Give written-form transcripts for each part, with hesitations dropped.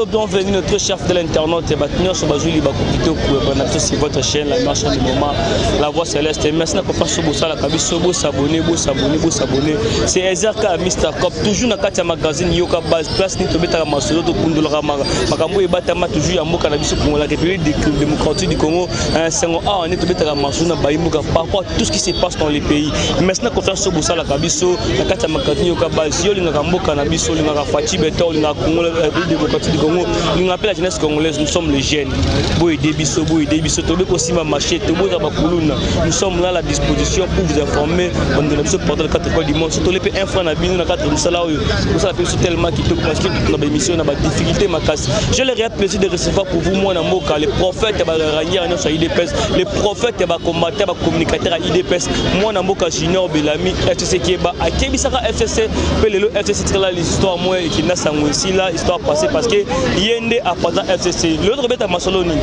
le bienvenu, notre chef de l'internaute. Bato nyonso bazwi libaku kitoko na biso sur votre chaîne, la marche du moment, la voix céleste. Merci na confiance bosalaka biso. Bosabonner, bosabonner, bosabonner. C'est Ezerka Mr Cop, toujours na kati ya magazine Yoka Base, place nini tobetaka masolo, tokundolaka makambo oyo ebatama toujours ya mboka na biso Congo, la République démocratique du Congo. Sango awa nde tobetaka masolo na bayi mboka par rapport à tout ce qui se passe dans le pays. Merci na confiance bosalaka biso na kati ya magazine Yoka Base. Yo olingaka mboka na biso, olingaka Fatshi Béton, olingaka Congo, la République démocratique du Congo, olingaka mpe la jeunesse congolaise. Nous sommes les jeunes. Boyede biso, boyede biso, tobe kosimba machete, toboza bakuluna. Nous sommes là à la disposition pour vous informer. Bandeko na biso porte le quatre coins du monde, so tole mpe un franc na bino na kati mosala oyo kosala mpe biso tellement kitoko, parce que na baémission na badifficulté makasi. J'ai le réel plaisir de recevoir pour vous mwana mboka, le prophète ya baranière nyonso ya UDPS, le prophète ya bacombattant, bacommunicateur ya UDPS, mwana mboka Junior Belami FCC Keba. Akebisaka FCC mpe lelo FCC tikala l'histoire moko ekenda sango esila, histoire passée, parce que ye nde apanza FCC. Lelo tokobeta masolo nini?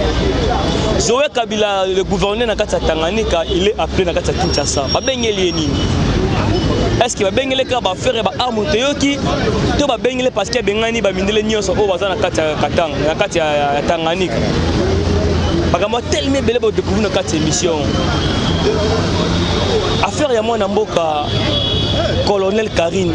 Zoé Kabila, le gouverneur na kati ya Tanganyika, il est appelé na kati ya Kinshasa. Babengeli ye nini? Est ce que babengeli kaka baaffaire ya baarme toyoki, to babengeli parce que abengani bamindele nyonso oyo baza na kati ya Katanga, na kati ya Tanganyika? Makambo telemi ebele bodécouvrir na kati ya émission. Affaire ya mwana mboka colonel Karine,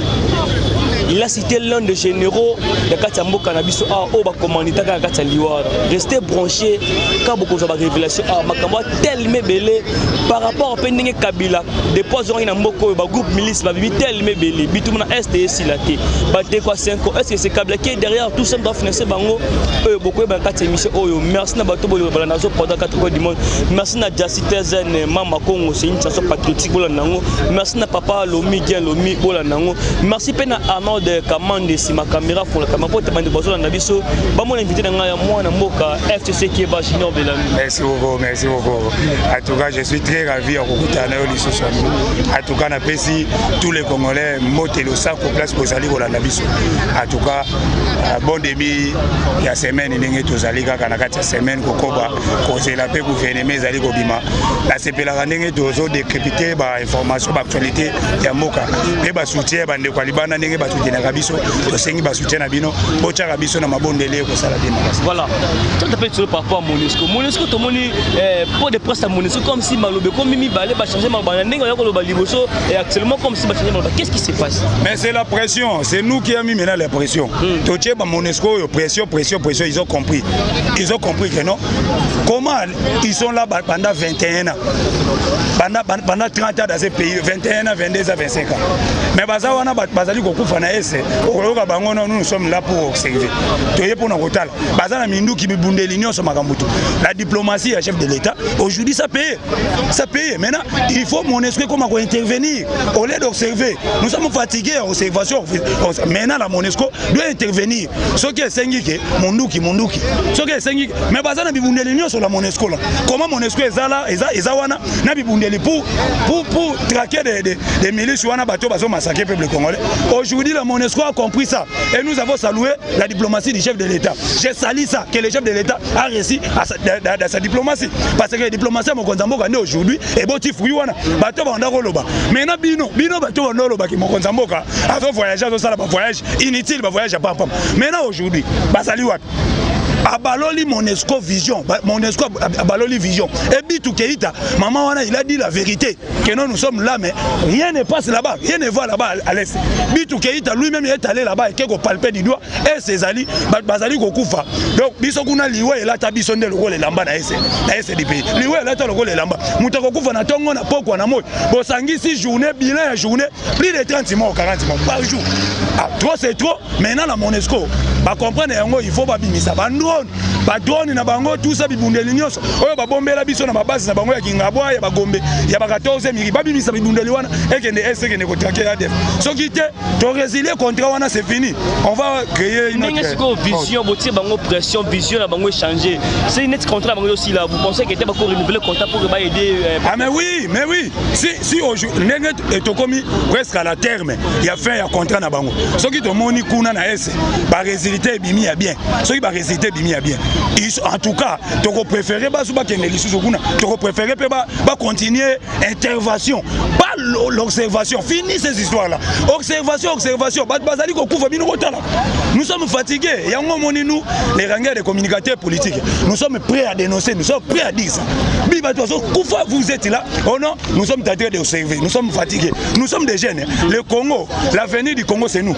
il a cité l'un des généraux ya kati ya mboka na biso awa oyo bacommanditaka na kati ya liwara. Restez branché ka bokozwa barévélation awa. Makambo telema ebele par rapport mpe ndenge Kabila depuis azongaki na mboka oyo, bagroupe milice babimi telema ebele, bitumba na Est esila te. Bandeko ya 5, est ce que c'est Kabila qui est derrière tout ça, doit financer bango? Oyo bokoyeba na kati ya émission oyo. Merci na bato boyo balanda nazo pendant quatre coins du monde. Merci na Jasi Tezen Mama Congo, c'est une chanson patriotique, bolanda yango. Merci na papa Lomi Dien Lomi, bolanda yango. Merci mpe na Arnold Kamande nsima caméra, fongola caméra po te bandeko bazolanda biso bamona invité na ngai ya mwana mboka FCC Keba, Junior Belami. Merci beaucoup, merci beaucoup. En tout cas, je suis très ravi ya kokutana na yo lisusu. En tout cas, napesi tous les Congolais mbote, losako place bozali kolanda biso. En tout cas, bon début ya semaine. Ndenge tozali kaka na kati ya semaine, kokoba kozela mpe gouvernement ezali kobima. Nasepelaka ndenge tozodécrypter bainformation, baactualité ya mboka mpe basoutien ya bandeko ya libanda, ndenge basoutenaka biso. Tosengi basoutien na bino, botiaka biso na mabondeli, ekosala bien makasi. Voilà, tout à fait. Sur par rapport à MONUSCO, MONUSCO tomoni pot de presse ya MONUSCO, comme si maloba ekomi mibale, bachange maloba na ndenge oya koloba liboso et actuellement comme si bachange maloba. Qu'est-ce qui se passe? Mais c'est la pression, c'est nous qui a mis maintenant la pression. Totie ba MONUSCO oyo pression, pression, pression. Ils ont compris, ils ont compris que non, comment ils sont là pendant 21 ans, pendant 30 ans dans ce pays, 21 ans, 22 ans, 25 ans, mais baza wana, bato bazali kokufa na ese. Okoyoka bango: non, nous, nous sommes là pour observer, toye mpona kotala. Baza na minduki, mibundeli nyonso, makambo tu. La diplomatie ya chef de l'État aujourd'hui, ça paye, ça paye. Maintenant, il faut MONUSCO ekoma kointervenir au lieu d'observer. Nous sommes fatigués à observation. Maintenant, la MONUSCO doit intervenir. Soki esengi ke munduki, munduki, soki esengi, mais baza na bibundeli nyonso, la MONUSCO la. Comment MONUSCO ezala eza wana na bibundeli pour traquer des milices wana, bato bazomassacrer peuple congolais? Aujourd'hui, la MONUSCO a compris ça et nous avons salué la diplomatie du chef de l'État. J'ai salué ça, que le chef de l'État a réussi dans sa diplomatie, parce que la diplomatie ya mokonzi ya mboka nde aujourd'hui eboti fruit wana. Bato banda koloba maintenant, bino bino bato banda olobaki mokonzi ya mboka azovoyage, azosala bavoyage inutile, bavoyage ya pampam. Maintenant, aujourd'hui, bazali wapi? Abaloli MONUSCO vision, MONUSCO abaloli vision. Et Bitu Keita, maman wana, il a dit la vérité que non, nous sommes là, mais rien ne passe là-bas, rien ne va là-bas à l'Est. Bitu Keita lui-même est allé là-bas et ko palper du doigt et ses ali bazali kokufa. Donc biso kuna, liwa elata biso nde lokola elamba na ese, na ese du pays. Liwa elata lokola elamba, moto akokufa na ntongo, na pokwa, na moi. Bosangisi journée, bilan ya journée, plus de 30 morts, 40 morts par jour. Ah, trop c'est trop. Maintenant, la MONUSCO bacomprendre yango, il faut babimisa badrone, badrone na bango, tout ça, bibundeli nyonso oyo babombela biso na babase na bango ya Kingabwa, ya Bagombe, ya ba 14 miri. Babimisa bibundeli wana, ekende ese, ekende kotraquer ADF. Soki te, torésilie contrat wana, c'est fini, on va créer une Ndenge autre. Sikoyo vision botie bango pression, vision na bango échanger, c'est net. Contrat na bango aussi là, vous pensez que te bako renouveler contrat pour que baaider? Ah mais oui, mais oui. Si, si aujourd'hui, ndenge tokomi presque à la terme ya fin ya contrat na bango, soki tomoni kuna na ese barésultat ebimi ya bien, soki barésultat ebimi ya bien, en tout cas tokopréféré basu bakende lisusu kuna, tokopréféré mpe bacontinue intervention. Pas L'observation, fini ces histoires là. Observation, observation, bato bazali kokufa, bino kotala. Nous sommes fatigués. Yango omoni, nous, les rangers des communicateurs politiques, nous sommes prêts à dénoncer, nous sommes prêts à dire ça. Bi bato bazokufa, vous êtes là. Oh non, nous sommes en train d'observer, nous sommes fatigués. Nous sommes des jeunes. Le Congo, l'avenir du Congo, c'est nous.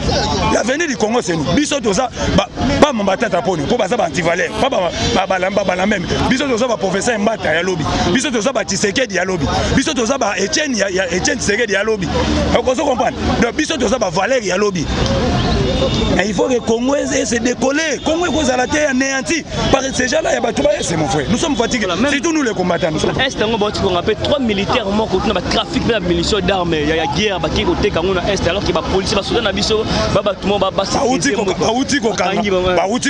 L'avenir du Congo, c'est nous. Biso toza ba matata poni mpo baza baantivaleur, pa balamba bala même. Biso toza baprofesseur Mbata ya lobi, biso toza baTshisekedi ya lobi, biso toza ba Etienne ya Etienne Tshisekedi ya lobi. Okozo comprendre? Donc biso toza bavaleur ya lobi. Mais il faut que Congo se décoller. Congo ekozala te anéanti par ces gens-là ya bato baye. C'est mon frère. Nous sommes fatigués. Surtout nous, les combattants. Nous sommes Est yango bauti konga mpe trois militaires moko tuna batrafic mpe na munition d'armes ya guerre, bakei koteka yango na Est, alors que bapolicier, basoda na biso, babato mo Bauti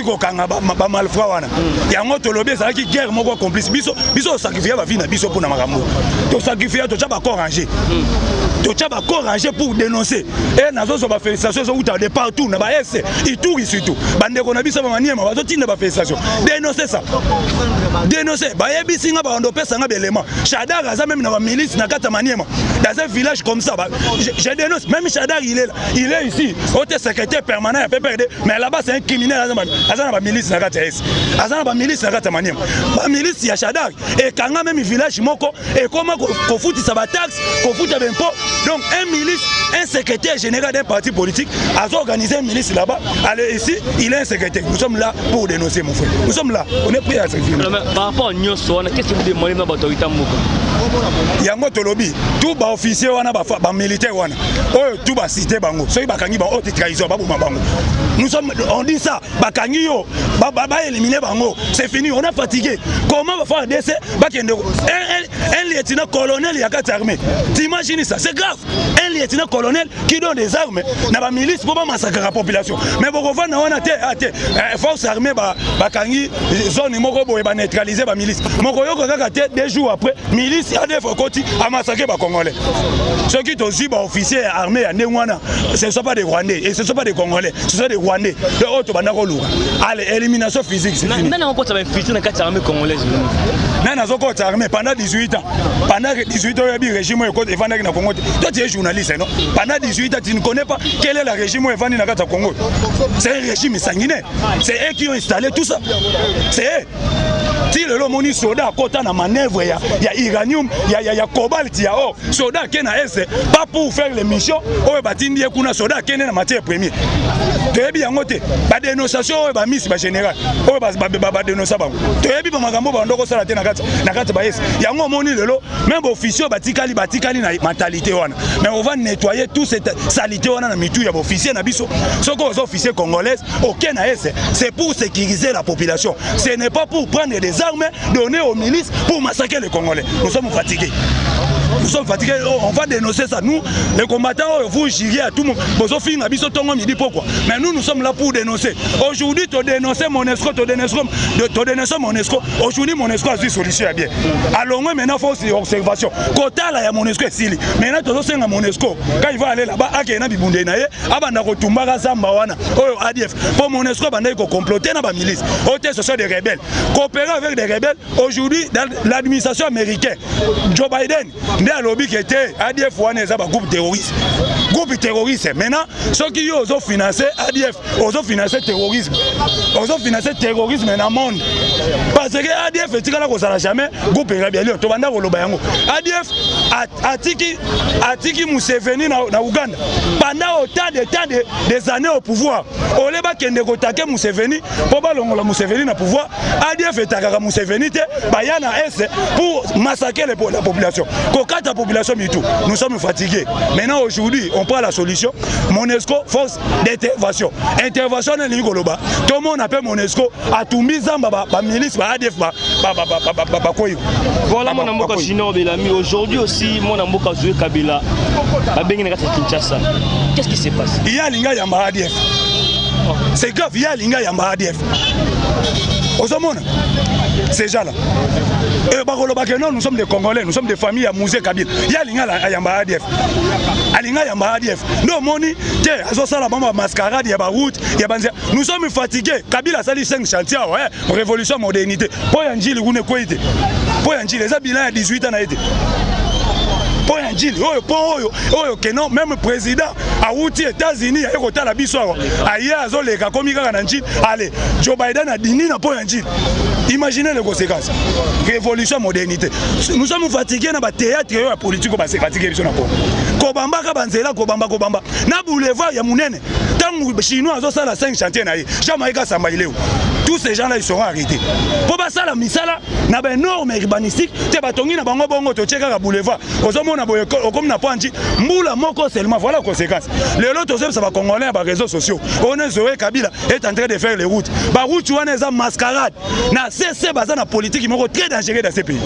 kokanga bamalfrats wana. Yango tolobi, ezalaki guerre moko complice. Biso tosacrifier bavie na biso mpona makambo. Tosacrifier, totya bacorps en jeu, totya bacorps en jeu pour dénoncer. E nazozwa bafélicitation ezowuta de partout na baese Ituri, surtout bandeko na biso bamaniema bazotinda bafélicitation. Dénoncer ça, dénoncer. Bayebisi nga, babando opesa nga belema. Shadar aza même na bamilice na kati ya Maniema, dans un village comme ça. Je dénonce même Shadar. Il est là, il est ici ote secrétaire permanent ya PPRD, mais là-bas c'est un criminel. Aza na bamilice na kati ya Est, aza na bamilice na kati ya Maniema. Bamilice ya Shadar ekanga même village moko, ekoma kofutisa bataxe, kofuta baimpôt. Donc un milice, un secrétaire général d'un parti politique azo organiser un milice là-bas. Allez, ici il est un secrétaire. Nous sommes là pour dénoncer, mon frère. Nous sommes là, on est prêt à servir. Par rapport à nyonso wana, qu'est-ce que vous demandez na bato autorité mboka? Yango tolobi, tout baofficier wana, bamilitaire wana oyo tout bacité bango, soki bakangi bango oyo te trahison, baboma bango. Nous sommes, on dit ça. Bakangi yo, baéliminer bango, c'est fini. On est fatigué. Comment baFARDC bakende un lieutenant colonel ya kati armée? T'imagines ça? C'est grave. Un lieutenant colonel qui donne des armes na bamilice mpo bamassacraka population. Mais bokovanda wana te te. Force armée bakangi zone moko boye, baneutraliser bamilice moko, yoka kaka te. 2 jours après, milice ADF okoti, amassacre bacongolais. Soki tozwi baofficier ya armée ya ndenge wana, ce ne sont pas des Rwandais et ce ne sont pas des Congolais, ce sont des Rwandais. Donc oyo tobanda koluka, allez, élimination physique, c'est fini. Nani akokota bainfiltré na kati ya armée congolaise? Nani azokota armée pendant 18 ans? Pendant 18 ans, oyebi régime oyo evandaki na Congo te? Toi, tu es journaliste, non? Pendant 18 ans, tu ne connais pas quel est le régime oyo evandi na kati ya Congo? C'est un régime sanguinaire. C'est eux qui ont installé tout ça, c'est eux. Ti lelo omoni soda akota na manœuvre ya uranium, ya cobalt, ya or. Soda ake na Est pas pour faire les missions oyo batindi ye kuna. Soda akende na matière première. Toyebi yango te. Badénonciation oyo bamisi bagénéral oyo badénonça bango, toyebi bamakambo bando kosala te na kati baesi. Yango omoni lelo même baofficier oyo batikali na mentalité wana. Mais on va nettoyer tout cette salité wana na mitu ya baofficier na biso. Soki oza officier congolaise, oke na Est, c'est pour sécuriser la population. Ce n'est pas pour prendre des armes, donner aux milices pour massacrer les Congolais. Nous sommes fatigués, nous sommes fatigués. On va dénoncer ça. Nous, les combattants, vous jurez à tout le monde, bozofinga biso tongo, midi, pourquoi? Mais nous, nous sommes là pour dénoncer. Aujourd'hui to dénoncer Monusco, to dénoncer Monusco. Aujourd'hui Monusco a solution ya bien. Alongwe maintenant, faut observation. Kotala ya Monusco esili. Maintenant tozosenga Monusco, quand il va aller là-bas, akende na bibundeli na ye, abanda kotumbaka zamba wana oyo ADF, mpo Monusco abandaki kocomploter na bamilice oyo te. Ce sont des rebelles, coopérer avec des rebelles. Aujourd'hui, dans l'administration américaine, Joe Biden nde alobi ke te, ADF wana eza bagroupe terroriste, groupe terroriste. Maintenant soki yo ozofinance ADF, ozofinance terrorisme, ozofinance terrorisme na monde, parce que ADF etikala kozala jamais groupe rébellion. Tobanda koloba yango. ADF atiki Museveni na Uganda pendant autant de temps des années au pouvoir. Ole bakende koattaquer Museveni mpo balongola Museveni na pouvoir, ADF eattaquaka Museveni te. Baya na Est pour massacrer la population, kokata population mitu. Nous sommes fatigués. Maintenant, aujourd'hui, on prend la solution. Monusco, force d'intervention. Intervention na elingi koloba tomona mpe Monusco atumbi zamba, bamilice ba ADF bakoyi. Voilà, mwana mboka Junior Belami. Aujourd'hui aussi, mwana mboka Zoé Kabila babengi na kati ya Kinshasa. Qu'est-ce qui s'est passé? Ye alingi ayamba ADF. C'est grave. Ye alingi ayamba ADF. Ozomona ces gens là et bakolobaka non, nous sommes des Congolais, nous sommes des familles ya Mzee Kabila. Ye alingi ayamba ADF, alingi ayamba ADF. Nde omoni te azosala bango bamascarade ya baroute ya banzela. Nous sommes fatigués. Kabila asali 5 chantier awa, révolution, modernité, mpo ya Njili kuna ekwei te, mpo ya Njili eza bilan ya 18 ans na ye te. Pont ya Njili oyo, pont oyo oyo keno même président awuti États-Unis aye kotala biso awa, aye azoleka, akomi kaka na Njili. Ale Joe Biden adindi na pont ya Njili. Imaginez les conséquences. Révolution, modernité. Nous sommes fatigués na bathéâtre oyo ya politique oyo bafatigué biso na Congo. Kobambaka banzela, kobamba, kobamba na boulevard ya monene. Ntango Chinois azosala 5 chantier na ye, Jean-Marie Kasamba ileo, tous ces gens là, ils seront arrêtés mpo basala misala na banorme urbanistique te. Batongi na bango bongo, totie kaka boulevard. Ozomona boye, okomi na panji mbula moko seulement. Voilà conséquence. Lelo tozoyebisa Bacongolais ya baréseaux sociaux, ona Zoé Kabila est en train de faire les routes. Baroute wana eza mascarade na cc. Baza na politique moko très dangereux dans ce pays,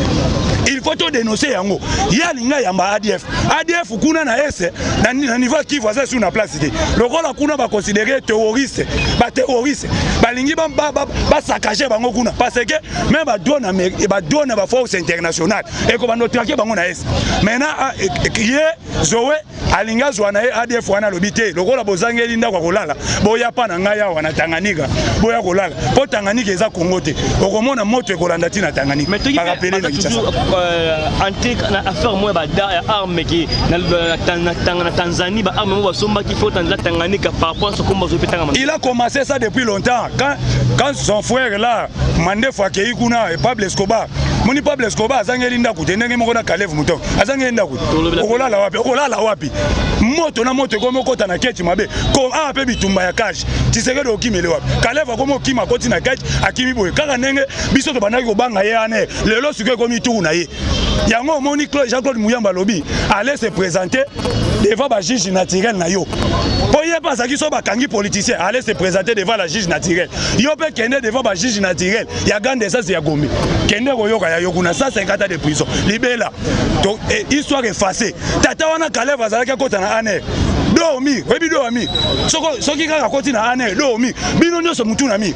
il faut todénoncer yango. Ye alingi ayamba ADF. ADF kuna na ese na niveau ya Kivu aza su na place te. Lokola kuna baconsidérer terroriste, baterroriste balingi basaccager bango kuna, parce que même badrone, baforce internationale ekobanda otraquer bango na ese. Maintenant ye Zoe alingi azwa na ye ADF wana. Alobi te, lokola bozangeli ndako ya kolala, boya pa na ngai awa na Tanganyika, boya kolala, mpo Tanganyika eza Kongo te. Okomona moto ekolanda ntina Tanganyika. Barappeler na Kinshasa. Na affaire moko ya arme ke na Tanzanie, baarme moko basombaki fo Tanganyika par rapport à sokomba ozopetanga. Il a commencé ça depuis longtemps, quand son frère là, Mandefu, akei kuna, Pablo Escobar. Moni Pablo Escobar azangeli ndako te, ndenge moko na Kalev Mutondo azangeli ndako te. Okolala wapi? Okolala wapi? Moto na moto ekomi okota na keti mabe. Awa mpe bitumba ya cage. Tshisekedi okimele wapi? Kalev akomi okima, akoti na cage, akimi boye kaka ndenge biso tobandaki kobanga ye ane. Lelo sikoyo ekomi tour na ye. Yango omoni Jean Claude Muyamba alobi aller se présenter devant bajuge naturel na yo, mpo ye mpe azalaki so bakangi politicien, aller se présenter devant la juge naturel. Yo mpe kende devant bajuge naturel ya grande instance ya Gombe, kende koyoka ya yo kuna 150 ans de prison libela. To, eh, histoire effacée. Tata wana Kalev azalaki akota na ANR dormi. Oyebi dormi, soki kaka akoti na ANR, dormi. Bino nyonso mutu na mire,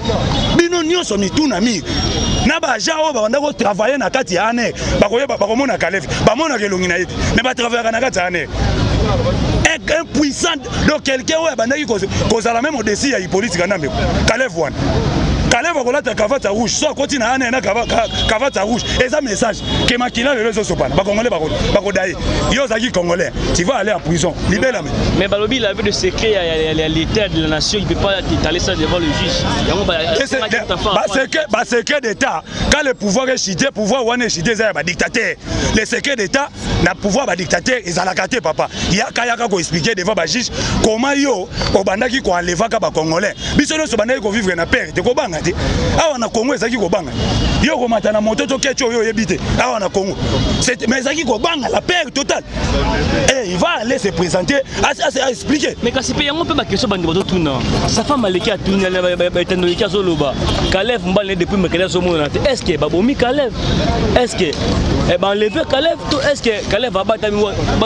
bino nyonso mitu na mire na baagent oyo babanda kotravailler na kati ya ANR, bakoyeba, bakomona Kalev, bamonaka elongi na ye te, mais batravaillaka na kati ya ANR. Un puissant, donc quelqu'un oyo abandaki kozala même au-dessus ya Hippolyte Kanambe. Kalev wana, Kalev akolata cravate ya rouge. So akoti na ANR na cravate ya rouge, eza message ke makila lelo ezosopana. Bacongolais bakoda ye. Yo ozalaki Congolais, tu vas aller en prison libela. Me Mais balobi il avait le secret ya l'état de la nation, il peut pas étaler ça devant le juge. Yango basecret d'état, quand le pouvoir est chuté, pouvoir wana echité, eza ya badictateur. Le secret d'état na pouvoir badictateur ezalaka te. Papa, yaka, yaka koexpliquer devant bajuge comment yo obandaki koenlevaka Bacongolais. Biso nyonso bandaki kovivre na peur te, kobanga te. Awa na Congo ezalaki kobanga. Yo komata na moto toketi oyo oyebi te awa na Congo, mais ezalaki kobanga, la peur totale. Et il va aller se présenter à expliquer. Mais kasi mpe yango mpe baquestion bandi bazotuna. Sa femme aleki, atuni etando eleki, azoloba Kalev mbali depuis mekele azomonana te. Est ce que babomi Kalev? Est ce que baenlever Kalev? To est ce que Kalev abatami?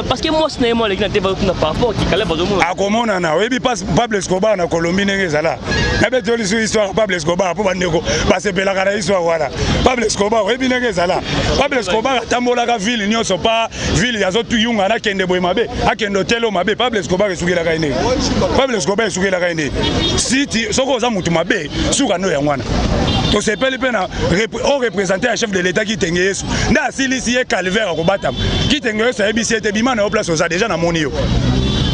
Parce que mwasi na ye mo aleki na te, bazotuna par rapport ki Kalev azomonana. Akomonana. Oyebi Pablo Escobar na Colombie ndenge ezala. Nabeti lisu histoire Pablo Escobar mpo bandeko basepelaka na histoire wana. Pablo Escobar, oyebi ndenge ezala. Pablo Escobar atambolaka ville nyonso, pa ville azotuyunga, nakende boye mabe, akende hotel oyo mabe. Pablo Escobar esukelaka ye ndenge. Pablo Escobar esukelaka ye ndenge. Siti soki oza motu mabe, suka ndo yango wana. Tosepeli mpe na o représente ya chef de l'État Kitenge Yesu nde asilisi ye calvaire akobatama. Kitenge Yesu ayebisi ete bima na yo place oza déjà, namoni yo,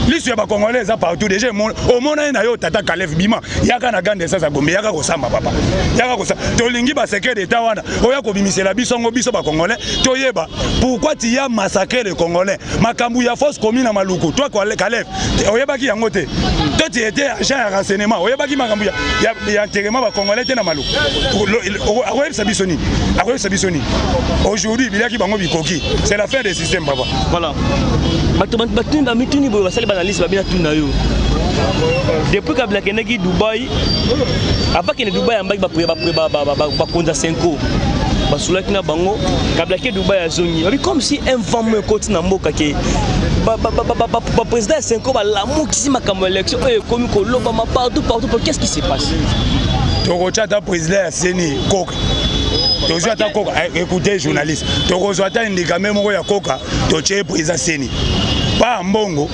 liso ya Bacongolais eza partout déjà, omona ye na yo. Tata Kalev, bima, yaka na grande instance ya Gombe, yaka kosamba. Papa, yaka kosamba. Tolingi basecret d'état wana oya kobimisela biso yango, biso Bacongolais toyeba pourquoi tu as massacré le Congolais. Makambo ya fosse commune na Maluku, toi Kalev oyebaki yango te? To tu étais agent ya renseignement, oyebaki makambo ya enterrement Bacongolais te na Maluku? Akoyebisa biso nini? Akoyebisa biso nini? Aujourd'hui biliaki bango bikoki, c'est la fin des systèmes, papa. Voilà, bato batuni, bamituni boye, basali baanalyse, babina tuna yo. Depuis Kabila akendaki Dubai, avant kende Dubai, ambaki bakonza Cenco, basolaki na bango. Kabila ke Dubai, azongi, babi comme si un vent moko ekoti na mboka ke baprésident ya Cenco balamukisi makambo ya élection oyo ekomi kolobama partout, partout. Qu'est-ce qui se passe? Tokotya ata président ya CENI koka, tozwi ata koka. Écoutez journaliste, tokozwa ata indikame moko ya koka, totie président CENI pa mbongo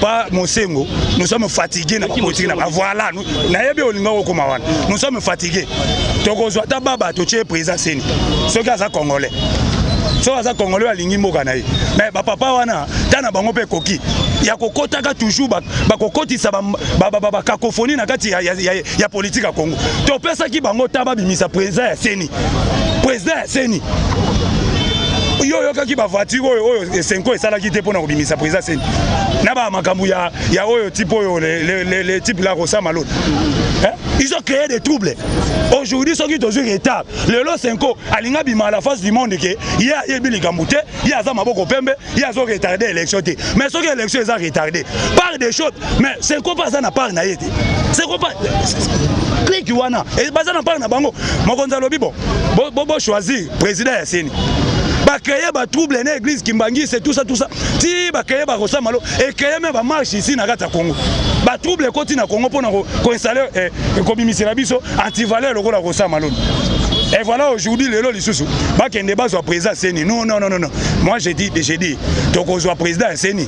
pa Mosengo. Nous sommes fatigués na bapolitike na voilà. Nayebi olinga kokóma wana. Nous sommes fatigués. Tokozwa ata baba, totie président CENI soki aza Congolais. Soki aza Congolais oyo alingi mboka na ye, mais bapapa wana ta na bango mpe ekoki ya kokotaka toujours, bakokotisa bacacophonie na kati ya politique ya Congo. Topesaki bango ta babimisa président ya CENI. Président ya CENI, yo oyokaki bavoiture oyo Cenco esalaki te mpona kobimisa président CENI na bamakambo ya oyo type oyo, le type la Ronsard Malonda, hein? Ils ont créé des troubles. Aujourd'hui, soki tozwi retard lelo, Cenco alingi abima à la face du monde ke ye ayebi likambo te, ye aza maboko pembe, ye azo retarder élection te. Mais soki élection eza retardé par des choses, mais Cenco mpe aza na part na ye te. Cenco mpe clique wana baza na part na bango. Mokonzi alobi: bon, bochoisir président ya CENI. Bacréer batrouble na église Kimbanguiste, tout ça, tout ça, ti bacréer bakosala malo, ecréer même bamarche ici na kati ya Congo. Batrouble ekoti na Congo mpona koinstaller, kobimisela biso antivaleur lokola kosala maloni. Et voilà, aujourd'hui, lelo lisusu bakende bazwa président CENI. Non, non, non, non, non, moi j'ai dit, j'ai dit, tokozwa président ya CENI.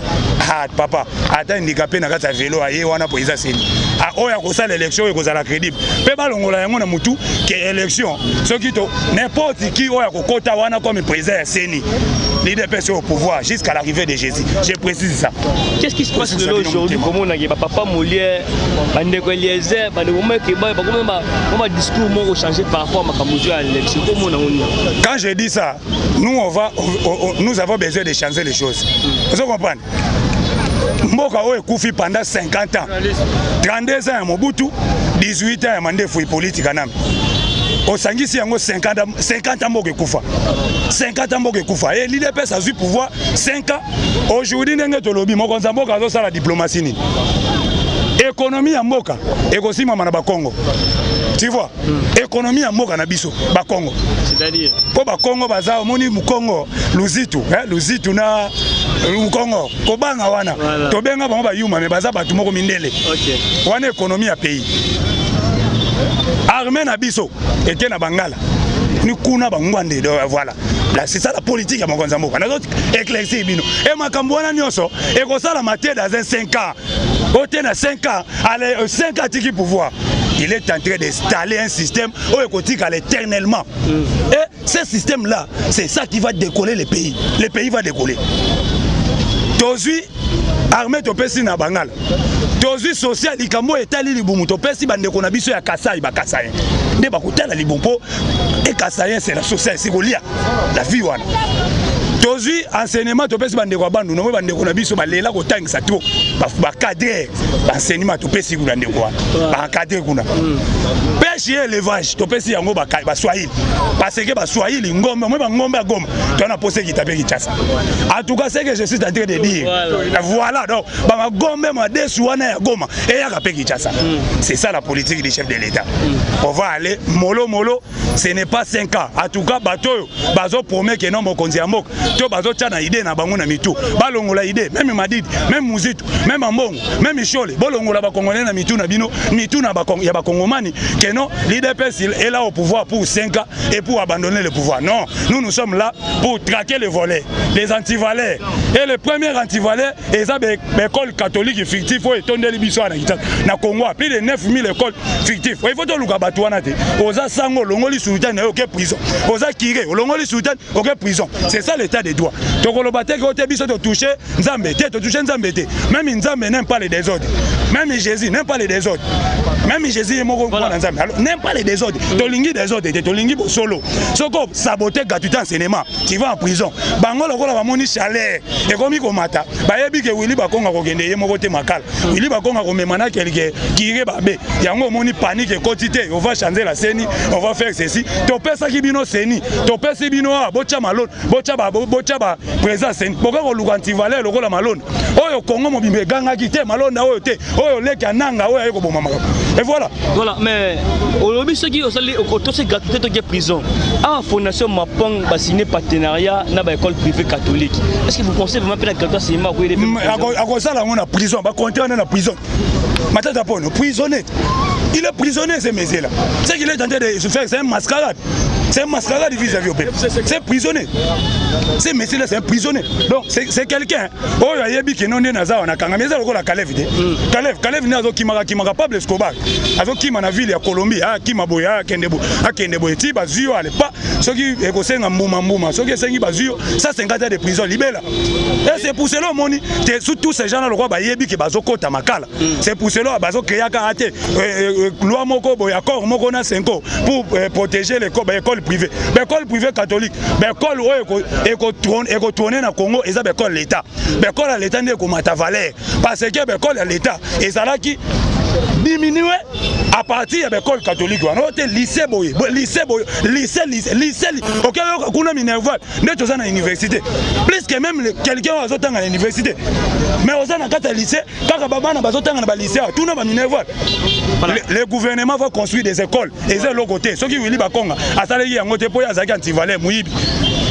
Ah papa, ata handicapé na kati ya velo aye wana président CENI. Ah, oyo akosala élection oyo ekozala crédible mpe balongola yango na mutu ke élection soki to n'importe qui oyo akokota wana comme président ya CENI, l'UDPS au pouvoir jusqu'à l'arrivée de Jésus, je précise ça. Qu'est-ce qui se passe lelo aujourd'hui? Komonake bapapa Molière, bandeko Eliezer, bandeko meke bakoma badiscours moko changer par rapport à makambo ya élection, komona ngo nini? Quand je dis ça, nous on va on, nous avons besoin de changer les choses. Vous comprenez? Mboka oyo ekufi pendant 50 ans, 32 ans ya Mobutu, 18 ans ya Mandefu Hippolyte Kanambe, osangisi yango 50, 50 ans. Mboka ekufa 50 ans, mboka ekufa. E l'UDPS azwi pouvoir 5 ans aujourd'hui. Ndenge tolobi, mokonzi ya mboka azosala diplomatie nini? Économie ya mboka ekosimama na Bakongo, tu vois? Économie ya mboka na biso Bakongo. C'est-à-dire? Mpo Bakongo baza, omoni Mukongo Luzitu, eh, Luzitu na Mukongo kobanga wana. Voilà. Tobenga bango bayuma, mais baza bato moko mindele. Wana économie ya pays. Armée na biso eke na Bangala ni kuna Bangwande. Donc voilà. Là, c'est ça la politique ya mokonzi ya mboka. Nazo éclaircir bino e makambo wana nyonso ekosalama te dans un 5 ans o te. Na 5 ans, allez, 5 ans atiki pouvoir, il est en train d'installer un système oyo ekotikala éternellement. Et ce système là, c'est ça qui va décoller le pays. Le pays va décoller. Tozwi armée, topesi na Bangala. Tozwi social, likambo oyo etali libumu, topesi bandeko na biso ya Kasai. Bakasaïens nde bakotala libumu, mpo ekasaïen, c'est la social, esi kolia la vie wana. Tozwi enseignement, topesi bandeko ya Bandundu. Moi, bandeko na biso balela kotangisa trop bacadre baenseignement, topesi kuna ndeko wana baencadre kuna. Pêche ye élevage, topesi yango Baswahili, parce que Baswahili ngombe, moi bangombe ya Goma towana posa ekita mpe Kinshasa. En tout cas, ce que je suis en train de dire, voilà, donc bamagombe madesu wana ya Goma eyaka mpe Kinshasa. C'est ça la politique du chef de l'État. On va aller mollo mollo, ce n'est pas 5 ans. En tout cas, bato oyo bazopromet ke non, mokonzi ya mboka to bazotya na idée na bango na mitu, balongola idée. Même Madidi, même Muzitu, même Ambongo, même Shole, bolongola Bakongolais na mitu na bino, mitu na ya Bakongomani, ke non, l'UDPS est là au pouvoir pour 5 ans et pour abandonner le pouvoir. Non, nous, nous sommes là pour traquer les voleurs, les antivaleurs. Et le premier antivaleur eza baécole catholique fictif oyo etondeli biso wana na Congo, plus de 9000 écoles fictif. Il faut toluka bato wana te. Oza sango, olongoli soutane na yo, oke prison. Oza curé, olongoli soutane, oke prison. C'est ça l'état de droit. Tokoloba te ke ote biso totouche Nzambe te, totouche Nzambe te. Même Nzambe n'aime pas les désordres, même Jésus n'aime pas les désordres, même Jésus ye moko mwana Nzambe n'aime pas les désordres. Tolingi désordre te, tolingi bosolo. Soki osabote gratuité enseignement, tu vas en prison. Bango lokola bamoni chaleur ekomi komata, bayebi ke Willy Bakonga kokende ye moko te Makala. Willy Bakonga komema na quelque curé babe yango. Omoni panique ekoti te: on va changer la CENI, on va faire ceci. Topesaki bino CENI, topesi bino awa, botya Malonda, botya baprésident CENI. Boka koluka antivaleur lokola Malonda oyo Kongo mobimba egangaki te, Malonda oyo te, oyo leki ananga oyo aye koboma makambo. Et voilà. Voilà, mais olobi soki osali okotosi gratuité, toke prison. Awa fondation Mapong basigné partenariat na baécole privée catholique. Est ce que vous pensez vraiment mpe na gratuité enseignement akoyede? Akosala yango na prison, bakonte wana na prison. Matata Pono prisonnier, il est prisonnier. Ce monsieur là, ce qu'il est en train de se faire, c'est un mascarade. C'est un mascarade vis-à-vis au peuple. C'est prisonnier. Ce monsieur là, c'est un prisonnier. Donc c'est quelqu'un oyo ayebi ke no nde naza wana kangami, eza lokola Kalev te. Kalev, Kalev nde azokimaka kimaka Pablo Escobar, azokima na ville ya Colombie, akima boye, akende boye, akende boye, ti bazwi yo alepa. Soki ekosenga mbuma mbuma, soki esengi bazwi yo 150 ans de prison libela. Et c'est pour cela omoni te sous tous ces gens là, lokwa bayebi ke bazokota makala. C'est pour cela bazocréaka ate loi moko boye, accord moko na Cenco pour protéger l'école, baécole privée, baécole privée catholique. Baécole oyo ekotourne na Congo eza baécole l'État. Baécole ya l'État nde ekomata valeur, parce que baécole ya l'État ezalaki diminué à partir ya baécole catholique wana. Oyo te, lycée boye, lycée boye, lycée, lycée, lycée, okeyoka kuna minerval nde toza na université, plus que même quelqu'un oyo azotanga na université. Mais oza na kati ya lycée kaka, babana bazotanga na balycée awa, tuna baminerval. Le gouvernement va construire des écoles. Eza eloko te. Soki Willy Bakonga asalaki yango te, mpo oyo azalaki antivaleur, moyibi,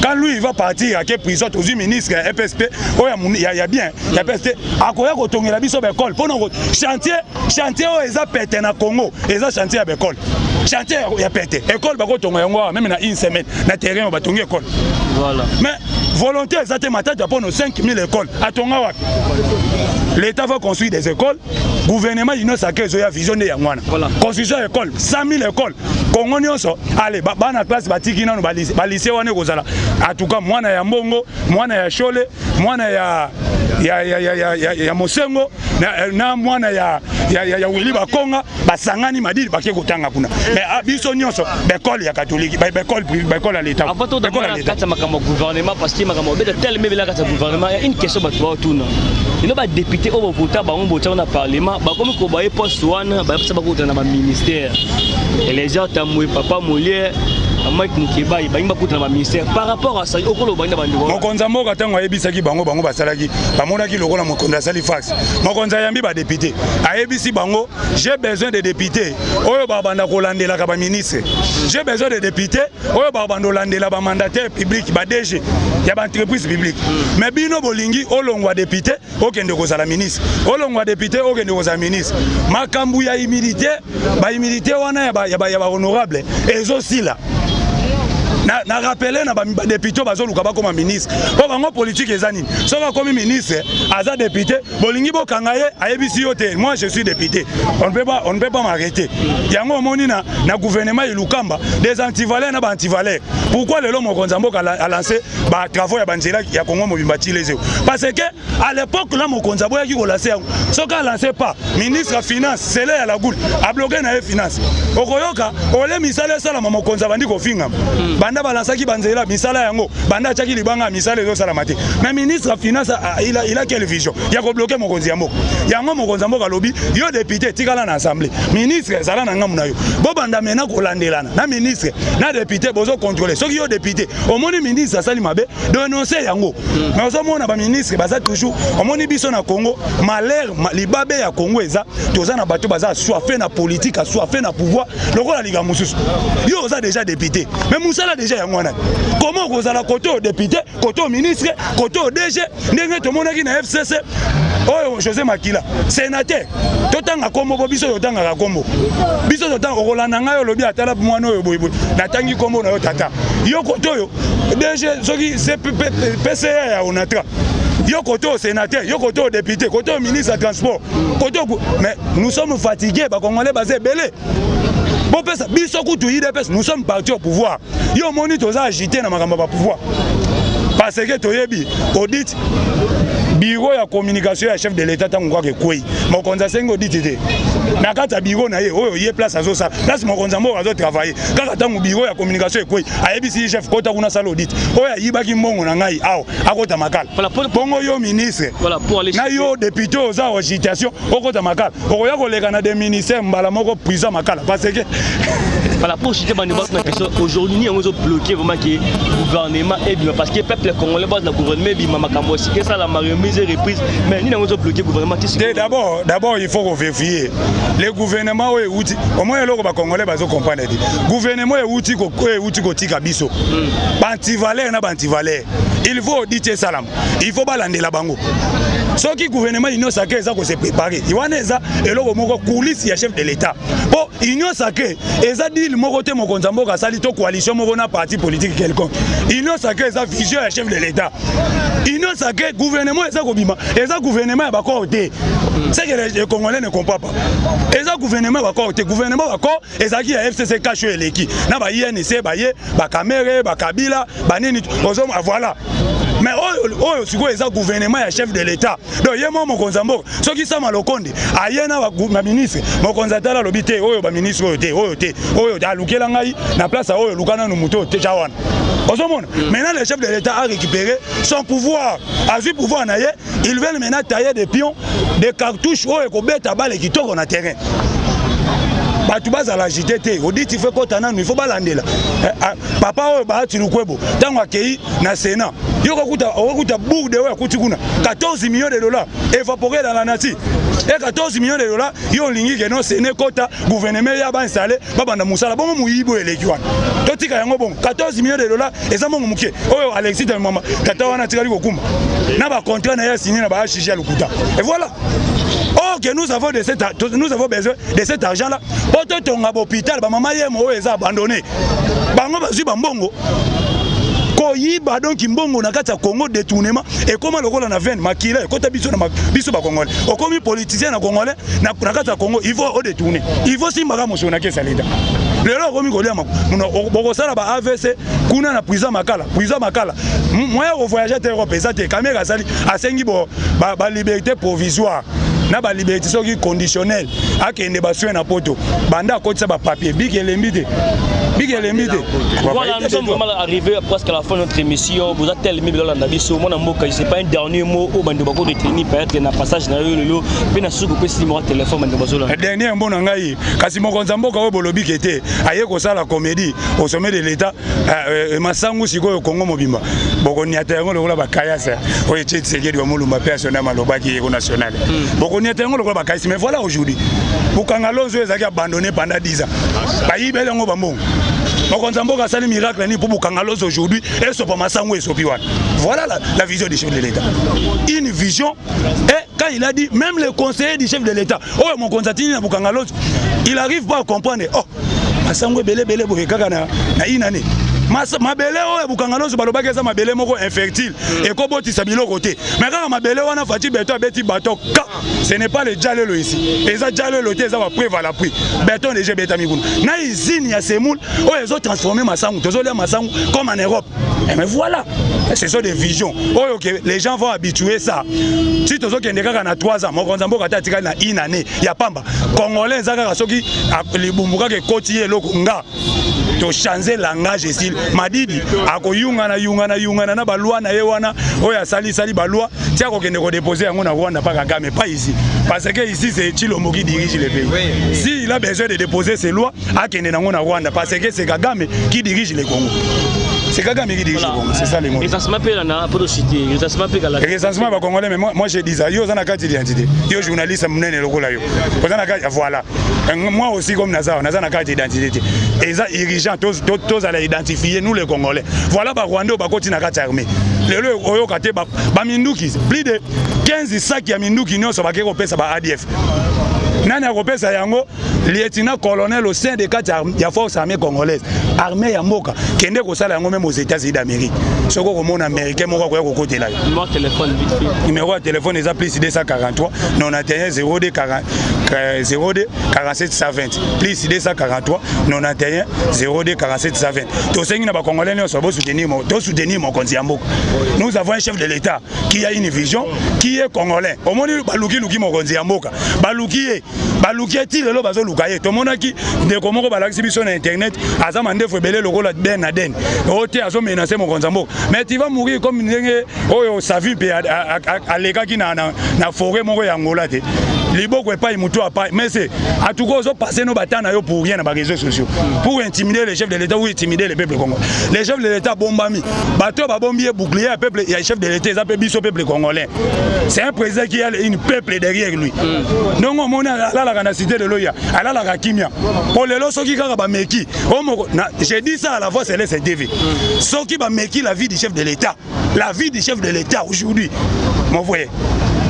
quand lui il va partir, ake prison, tozwi ministre ya EPSP oyo ya bien ya PST, akoya kotongela biso baécole. Mpona chantier, chantier oyo eza pete na Congo eza chantier ya baécole, chantier ya pete. École bakotonga yango awa même na une semaine, na terrain oyo batongi école. Mais volonté eza te. Matata mpono 5000 école atonga wapi? L'État va construire des écoles. Gouvernement union sacrée ezoya, vision nde yango wana. Construction ya école, 100 000 école Kongo nyonso. Ale, bana classe batiki nano balycée wana, ekozala en tout cas mwana ya Mbongo, mwana ya Shole, mwana ya Mosengo na mwana ya Willy Bakonga, basangani madili, bake kotanga kuna. Mais biso nyonso baécole ya catholique, baécole privée, baécole ya l'État. Avant Baécole ya totanga l'État. Kati ya makambo ya gouvernement, parce que makambo obeta telema ebela kati ya gouvernement, ya une question bato baotuna lelo: badéputé oyo bovota bango, botia na parlement, bakomi kobaye poste wana, bayepesa bakota na baministère. Eliezer Tambwe, papa Molière, Mike Mukebayi, balingi bakuta na baministère. Par rapport à ça, okoloba nini na bandeko? Mokonzi ya mboka, ntango ayebisaki bango, bango basalaki, bamonaki lokola mokonzi asali fax. Mokonzi ayambi badéputé, ayebisi bango: j'ai besoin de député oyo babanda kolandelaka baministre, j'ai besoin de député oyo babanda kolandela bamandataire public, ba DG ya baentreprise publique. Mais bino bolingi olongwa député, okende kozala ministre, olongwa député, okende kozala ministre. Makambo ya humilité, bahumilité wana ya bahonorable ezosila. Na rappeler na badéputé bazoluka bakóma ministre, mpo bango politique eza nini? Soki akomi ministre, aza député, bolingi bokanga ye, ayebisi yo te: moi je suis député, on ne peut pas m'arrêter. Yango omoni na gouvernement Ilunkamba, des antivaleurs na baantivaleur. Pourquoi lelo mokonzi ya mboka alancé batravaux ya banzela ya Kongo mobimba ti lezeo? Parce que à l'époque là, mokonzi aboyaki kolancer yango. Soki alance pas, ministre ya finance Sele ya Lagule abloqué na ye finance. Okoyoka ole misala esalama, mokonzi abandi kofingama. Banda balansaki banzela, misala yango, banda atiaki libanga ya misala ezosalama te. Mais ministre ya finance, il a quelle vision ya kobloquer mokonzi ya mboka? Yango mokonzi ya mboka alobi: yo député, tikala na assemblée, ministre ezala na ngambu na yo. Bobanda mena kolandelana na ministre na député, bozocontrôler. Soki yo député omoni ministre asali mabe, dénonce yango. Mais ozomona baministre baza toujours, omoni biso na Congo, malheur, libabe ya Congo eza toza na bato baza assoiffé na politique, assoiffé na pouvoir lokola likambo mosusu. Yo oza déjà député, mais mosala déjà yango wana. Comment okozala kote oyo député, kote oyo ministre, kote oyo DG? Ndenge tomonaki na FCC oyo, José Makila, sénateur, totanga kombo, po biso totangaka kombo, biso totanga. Okolanda ngai, olobi atala mwana oyo boyeboye, natangi kombo na yo tata. Yo kote oyo DG, soki PCA ya Onatra, yo kote oyo sénateur, yo kote oyo député, kote oyo ministre ya transport, kote oyo. Mais nous sommes fatigués. Bacongolais baza ebele, bopesa biso kutu. UDPS, nous sommes parti au pouvoir. Yo omoni toza agité na makambo ya bapouvoir, parce que toyebi audit. Bureau ya communication ya chef de l'État, ntango kaka ekwei, mokonzi asengi audit te na kati ya bureau na ye oyo ye place azosala, place mokonzi ya mboka azotravaille. Kaka ntango bureau ya communication ekwei, ayebisi chef: kota kuna, sala audit. Oyo ayibaki mbongo na ngai awa akota makala. Bongo yo ministre na yo député oza agitation, okota makala, okoya koleka na des ministères mbala moko prison, makala, parce que Voilà, pour chuter bandeko na question aujourd'hui, ni yango ezobloqué vraiment ke gouvernement ebima? Parce que peuple congolais base na gouvernement ebima, makambo esika esalama, remise et reprise, mais nini yango ezobloqué gouvernement ti? Te, d'abord il faut kovérifier le gouvernement oyo euti. Omoni eloko bacongolais bazocomprendre te: gouvernement euti, oyo euti kotika biso, baantivaleur na baantivaleur, il faut audit esalama, il faut balandela bango. Soki gouvernement Union sacrée eza kose préparer, wana eza eloko moko coulisse ya chef de l'État, mpo Union sacrée eza deal moko te mokonzi ya mboka asali to coalition moko na parti politique quelconque. Union sacrée eza vision ya chef de l'État. Union sacrée, gouvernement eza kobima, eza gouvernement ya baccord te. C'est que les Congolais ne comprend pas. Eza gouvernement ya baccord te. Gouvernement baccord ezalaki ya FCC CACH oyo eleki na ba UNC, baye baKamerhe, baKabila, banini ozoma, voilà. Mais oyo sikoyo eza gouvernement ya chef de l'État. Donc ye mo mokonzi ya mboka, soki Sama Lokonde aye na baministre, mokonzi atala, alobi te oyo baministre oyo te, oyo te, oyo alukela ngai na place oyo, luka nanu moto oyo te, tya wana. Ozomona, maintenant le chef de l'État a récupéré son pouvoir, azwi pouvoir na ye. Il veut maintenant tailler des pions, des cartouches oyo ekobeta bale kitoko na terrain. Bato bazala agité te. Audit, il faut kota nanu, il faut balandela papa oyo Bahati Lukwebo. Ntango akei na Sénat, yo okokuta bourde oyo akuti kuna, 14 millions de dollars évaporé dans la nature. E 14 millions de dollars, yo olingi ke no Sénat ekota, gouvernement ya bainstalle, babanda mosala bongo. Moyibi oyo eleki wana, totika yango bongo. 14 millions de dollars eza mbongo moke? Oyo Alexis mama tata wana atikali kokumba na bacontrat na ye asigné na baHG ya lokuta. Et voilà. Or que nous avons besoin de cet argent là po totonga bahôpital, bamama yemo oyo eza abandonné. Bango bazwi bambongo koyiba. Donc mbongo na kati ya Congo, détournement ekóma lokola na veine, makila ekota biso na biso bacongolais. Okomi politicien na congolais na kati ya Congo, il faut odétourner, il faut simbaka mosolo na kesa leta. Lelo okomi kolia, bokosala ba AVC kuna na prison Makala. Prison Makala, moyen kovoyage te, Europe eza te. Kamerhe asali, asengi baliberté provisoire na baliberté soki conditionnel, akende basoin na Poto. Banda akotisa bapapier, biki elembi te, biki elembi te. Voilà, nous sommes vraiment arrivés presque à la fin de notre émission. Vous êtes tellement bien na biso. Mwana mboka, c'est pas un dernier mot au bando bako retenir peut-être na passage na yo lelo pe na suku pe numéro de téléphone bando bazola. Dernier mot na ngai, kasi mokonzi ya mboka oyo bolobi ke te aye kosala comédie au sommet de l'État, masangu sikoyo Kongo mobimba bokoniata yango lokola bakayasa oyo etie Tshisekedi wa Mulumba mpe asonama alobaki yeko national, bokoniata yango lokola bakayasi. Mais voilà, aujourd'hui Bukanga Lonzo ezalaki abandonné pendant 10 ans, bayibeli yango bambongo. Mokonzi ya mboka asali miracle nini mpo Bukanga Lonzo aujourd'hui esopa masango esopi wana? Voilà la vision du chef de l'État, une vision. Et quand il a dit, même le conseiller du chef de l'État oyo mokonzi atindi na Bukanga Lonzo, il arrive pas à comprendre. Oh, masango ebele ebele boye kaka na une année. Mabele oyo ya Bukanga Lonzo balobaki eza mabele moko infertile, ekobotisa biloko te, mais kaka mabele wana, Fatshi Béton abeti bato ka. Ce n'est pas le jalelo ici, eza jalelo te, eza bapreuve à l'appui. Béton déjà ebetami kuna na usine ya semoule oyo ezotransforme masangu, tozolia masangu comme en Europe. Eh, mais voilà, ce sont des visions oyo que les gens vont habituer ça. Si tozokende kaka na 3 ans, mokonzi ya mboka te atikali na une année ya pamba. Congolais eza kaka soki libumbu kaka ekoti ye eloko nga tochange langage esili. Madidi akoyungana yungana yungana na baloi na ye wana oyo asalisali baloi ti akokende kodépose yango na Rwanda pa Kagame, pas ici, parce que ici c'est Tshilombo qui dirige le pays. Si il a besoin de déposer ses lois, akende nango na Rwanda, parce que c'est Kagame qui dirige le Congo. C'est Kagame qui dirige le Congo, c'est ça les mots. Recensement pe na po cité, recensement pe kala. Recensement ba Congolais, mais moi j'ai dit ça. Yo oza na carte d'identité, yo journaliste monene lokola yo oza na carte. Voilà, moi aussi comme naza na carte d'identité te. Eza urgent tozala identifié, nous les Congolais. Voilà, barwandais oyo bakoti na kati ya armée lelo, oyoka te baminduki, plus de 15 sac ya minduki nyonso bakei kopesa ba ADF. Nani akopesa yango? Lieutenant colonel au sein de kati ya force armée congolaise, armée ya mboka. Kende kosala yango même aux États-Unis d'Amérique, soki okomona Américain moko akoya kokotela yo. Numéro de téléphone, vite fait. Numéro ya téléphone eza plus 243 91 02 40 02 47 120, plus 243 91 02 47 120. Tosengi na bacongolais nyonso bosoutenir, tosoutenir mokonzi ya mboka. Nous avons un chef de l'État qui a une vision, qui est congolais. Omoni, balukiluki mokonzi ya mboka, baluki ye, baluki ye ti lelo, bazoluka ye. Tomonaki ndeko moko balakisi biso na internet, aza mandefu ebele lokola den na den oyo te, azomenace mokonzi ya mboka. Mais tu vas mourir comme ndenge oyo Savi mpe alekaki na forêt moko ya Angola te, liboko epai, motu apai. Mais c'est en tout cas ozopasser no bata na yo pour rien na baréseaux sociaux pour intimider le chef de l'État ou intimider le peuple congolais. Le chef de l'État abombami, bato oyo babombi ye, bouclier ya peuple ya chef de l'État eza mpe biso peuple congolais. C'est un président qui a une peuple derrière lui. Ndongo omoni alalaka na cité de l'OUA, alalaka kimia po lelo soki kaka bameki omoko. J'ai dit ça à la Voix Céleste TV, soki bameki la vie du chef de l'État, la vie du chef de l'État aujourd'hui, mon frère.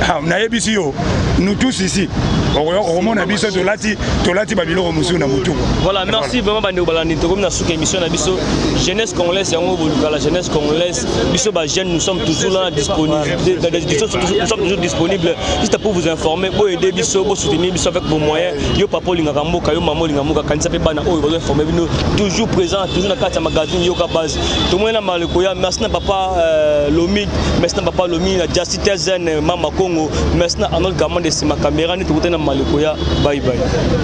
Ah, nayebisi yo, nous tous ici, okomona biso tolati babiloko mosusu na motu. Voilà, merci vraiment, bandeko balandi. Tokomi na suka émission na biso, jeunesse congolaise. Yango boluka la jeunesse congolaise, biso bajeune, nous sommes toujours là, disponible, nous sommes toujours disponibles juste pour vous informer. Boaider biso, bosoutenir biso avec vos moyens. Yo papa olingaka mboka, yo mama olinga mboka, kanisa mpe bana oyo bazoinforme bino, toujours présent, toujours na kati ya magazine Yoka Base. Tomoni na maleko ya merci na papa Lomi, merci na papa Lomi, na Jasi Tezen, Mama Congo, merci na Arnold Gamande nsima caméra. Nde tokutani na maleko ya. Bye bye.